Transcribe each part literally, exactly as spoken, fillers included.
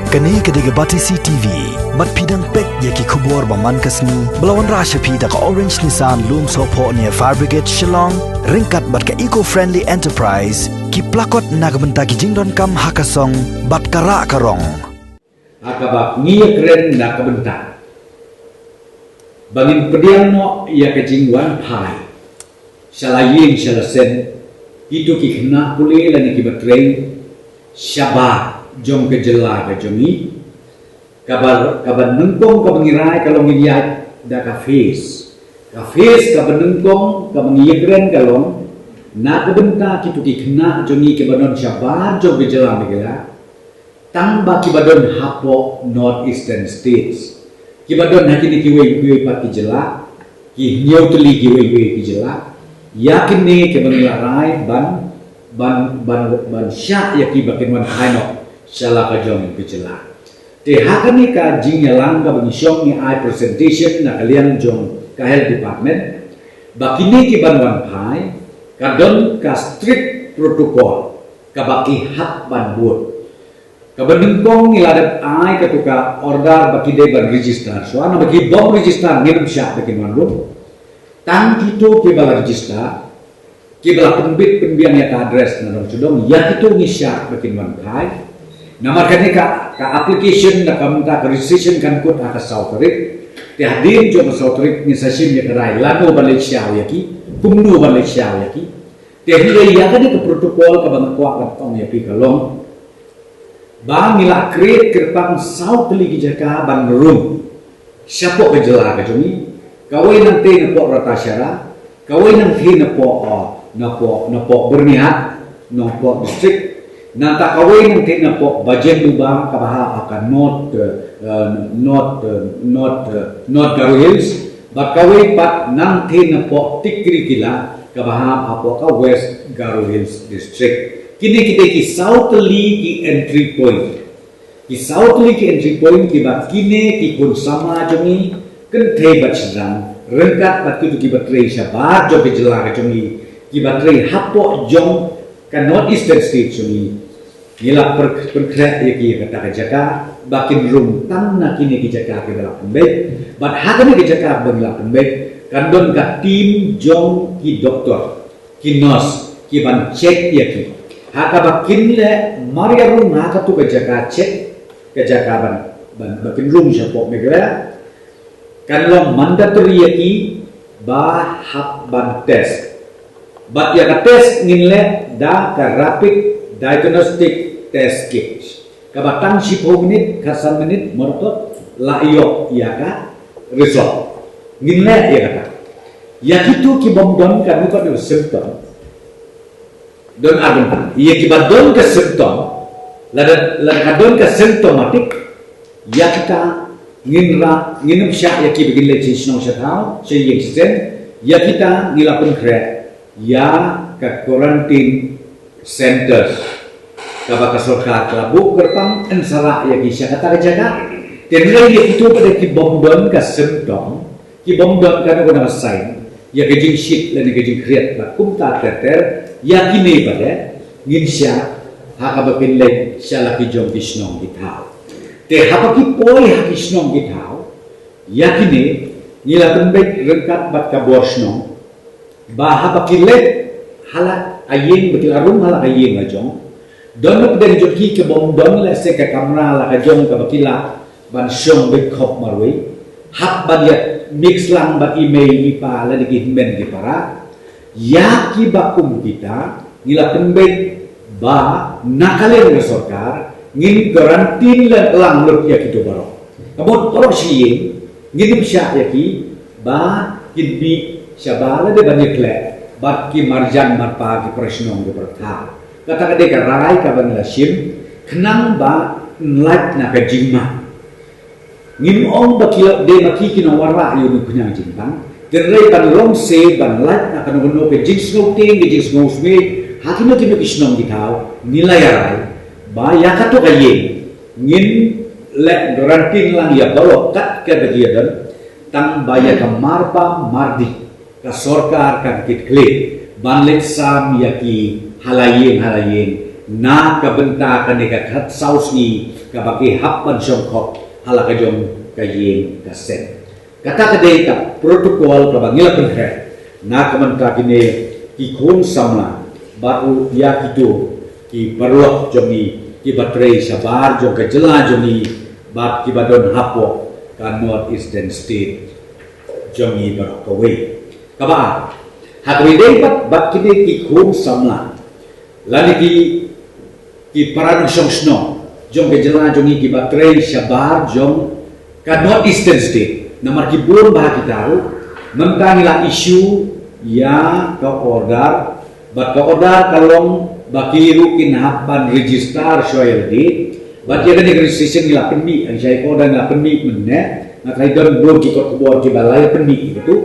Kane ka dei ka Batesi T V. Bad phi dang peit ïa ki khubor ba man ka sngi ba la wanrah sha phi da ka Orange Nissan Lumsohphoh near Fire Brigade Shillong, ryngkat bad ka Eco Friendly Enterprise, ki plakot na ka bynta ki jingdonkam ha ka song bad ka rah ka rong. Ha kaba ngi ïakren na ka bynta ba ngin pdiang noh ïa ka jingwan phai sha la ïing sha la sem kito ki khynnah pule lane kiba trei shabar jong ka jylla ka jong ngi. Kaba, kaba nyngkong kaba ngi rai ka long, ngi ïaid da ka phase. Ka phase kaba nyngkong kaba ngi ïakren ka long na ka bynta kito ki khynnah jong ngi kiba don shabar jong ka jylla Meghalaya. Tang ba kiba don hapoh North Eastern States, kiba don ha kine kiwei kiwei pat ki jylla, ki hynñiew tylli kiwei kiwei ki jylla, ïa kine kiba ngi la rai ban, ban, ban, ban shah ïa ki ba kin wan phai noh sha la ka jong ka jylla. Te ha kane ka jingïalang kaba ngi shong ngi ai presentation na ka liang jong ka Health Department ba kine kiban wan phai ka don ka strict protocol kaba ki hap ban bud. Kaba nyngkong ngi la dep ai kato ka order ba ki dei ban register. Shuwa naba ki bym register ngin ym shah ba kin wan bud. Tang kito kiba la register, kiba la pynbit pynbiang ïa ka address na dong sha dong, ïa kito ngi shah ba kin wan phai. Namar kane ka, ka application na ka bynta ka registration kan kut ha ka saw tarik. Te hadien jong ka saw tarik ngin sa shim ïa ka rai lano ban leit shaw ïa ki, kumno ban leit shaw ïa ki. Te hynrei ïa kane ka protocol kaba nga kwah ban ong ïa phi ka long ba ngi la create kyrpang saw tylli ki jaka ban rung shapoh ka jylla ka jong ngi. Kawei nangtei napoh Ratacherra, kawei nangtei napoh, uh, napoh, napoh Byrnihat, napoh district. Nangta kawei nangtei napoh Bajenduba kaba hap ha ka North, uh, uh, North, uh, North, uh, North Garo Hills. Bad kawei pat nangtei napoh Tikrikilla kaba hap hapoh ka West Garo Hills District. Kine ki dei ki saw tylli ki entry point. Ki saw tylli ki entry point kiba kine ki khun samla jong ngi, kynthei bad shynrang, ryngkat bad kito kiba trei shabar jong ka jylla ka jong ngi, kiba trei hapoh jong ka North Eastern State jong ngi. Ngi la pyr-, pynkhreh ïa ki ïa kata ka jaka ba kin rung tang na kine ki jaka kiba la pynbeit. Bad ha kane ka jaka ba ngi la pynbeit kan don ka team jong ki doktor, ki nurse kiban check ïa ki. Ha kaba kin leh mar ïa rung ha kato ka jaka check, ka jaka ban, ban, ba kin rung shapoh Meghalaya, kan long mandatory ïa ki ba hap ban test. Bad ïa ka test ngin leh da ka rapid diagnostic test kit kaba tang shiphew minit, khatsan minit, murtot la ïoh ïa ka result. Ngin leh ïa kata. Ïa kito ki bym don kano kano symptom, don ar bynta. Ïa kiba don ka symptom, lada, lada ka don ka symptomatic, ïa kita ngin ra, ngin ym shah ïa ki ba kin leit sha shnong sha thaw, sha ïing sha sem, ïa kita ngi la pynkhreh ïa ka quarantine centers kaba ka sorkar ka la buh kyrpang, yn sa rah ïa ki sha kata ka jaka. Te hynrei ïa kito pat de ki bym don ka symptom, ki bym don kano kano ka sign, ïa ka jingshit lane ka jingkhriat bad kumta ter ter, ïa kine pat de ngin shah ha kaba kin leit sha la ki jong ki shnong ki thaw. Te haba ki poi ha ki shnong ki thaw, ïa kine ngi la pynbeit ryngkat bad ka bor shnong ba haba ki leit ha la ka ïing, ba ki la rung ha la ka ïing la jong, don na pdeng jong ki ki bym don lehse ka kamra la ka jong kaba ki lah ban shong beit khop marwei, hap ban ïa mix lang bad i mei i pa lane ki hynmen ki para. Ïa kiba kum kita ngi la pynbeit ba na ka liang ka sorkar ngin quarantine lang, lang lut ïa kito baroh. Ka mut baroh shi ïing ngin ym shah ïa ki ba kin mih shabar lane ban ïakhleh bad ki marjan marpa, ki para shnong ki para thaw. Kata ka dei ka rai kaba ngi la shim khnang ba yn lait na ka jingma. Ngim ong ba ki la dei ma ki ki nongwanrah ïa une u khñiang jingpang. Hynrei ban long se ban lait na kano kano ka jingsngewtieng, ka jingsngewsmit ha kino kino ki shnong ki thaw, ngi la ïa rai ba ïa kato ka ïing ngin leh quarantine lang ïa baroh kat kaba ki ïa don, tang ba ïa ka mar bam mar dih ka sorkar kan kit khlieh ban leit sam ïa ki ha la ïing ha la ïing na ka bynta kane ka khatsaw sngi kaba ki hap ban shong khop ha la ka jong ka ïing ka sem. Kata ka dei ka protocol kaba ngi la pynhreh na ka bynta kine ki khun samla bad ruh ïa kito ki paralok jong ngi kiba trei shabar jong ka jylla jong ngi bad kiba don hapoh ka North Eastern State jong ngi baroh kawei. Kaba ar, ha kaba ïadei bad, bad kine ki khun samla lane ki, ki para nongshong shnong jong ka jylla jong ngi kiba trei shabar jong ka North Eastern State, namar ki bun bha kita ruh, mynta ngi la issue ïa ka order, bad ka order ka long ba ki ruh kin hap ban register shuwa ïa lade. Bad ïa kane ka registration ngi la pynmih, ïa ka order ngi la pynmih mynne. Nga tharai don bun ki kot khubor kiba la ïa pynmih ïa katu.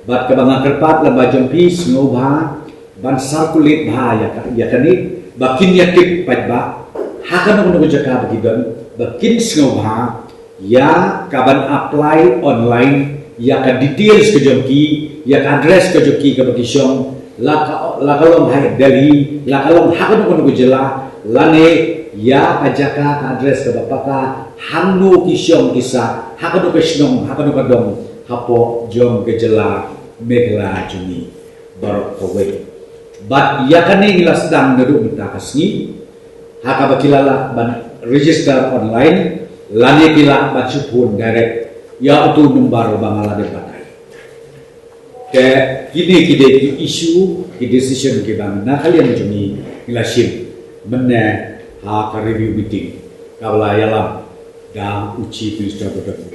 Bad kaba nga kyrpad lem bad jong phi, sngewbha ban circulate bha ïa ka, ïa kane, ba kin ïa tip paidbah ha kano kano ka jaka ba ki don, ba kin sngewbha ïa kaban apply online ïa ka details ka jong ki, ïa ka address ka jong ki kaba ki shong, la ka, la ka long ha Delhi, la ka long ha kano kano ka jylla, lane ïa ka jaka, ka address kaba paka, hangno ki shong ki sah, ha kano ka shnong, ha kano ka dong hapoh jong ka jylla Meghalaya jong ngi baroh kawei. Bad ïa kane ngi la sdang naduh mynta ka sngi, ha kaba ki la lah ban register online lane ki lah ban shu phone direct ïa utu u number uba nga la dep batai. Te kine ki dei ki issue, ki decision kiba na ka liang jong ngi ngi la shim mynne ha ka review meeting kaba la ïalam da u Chief Minister ba don.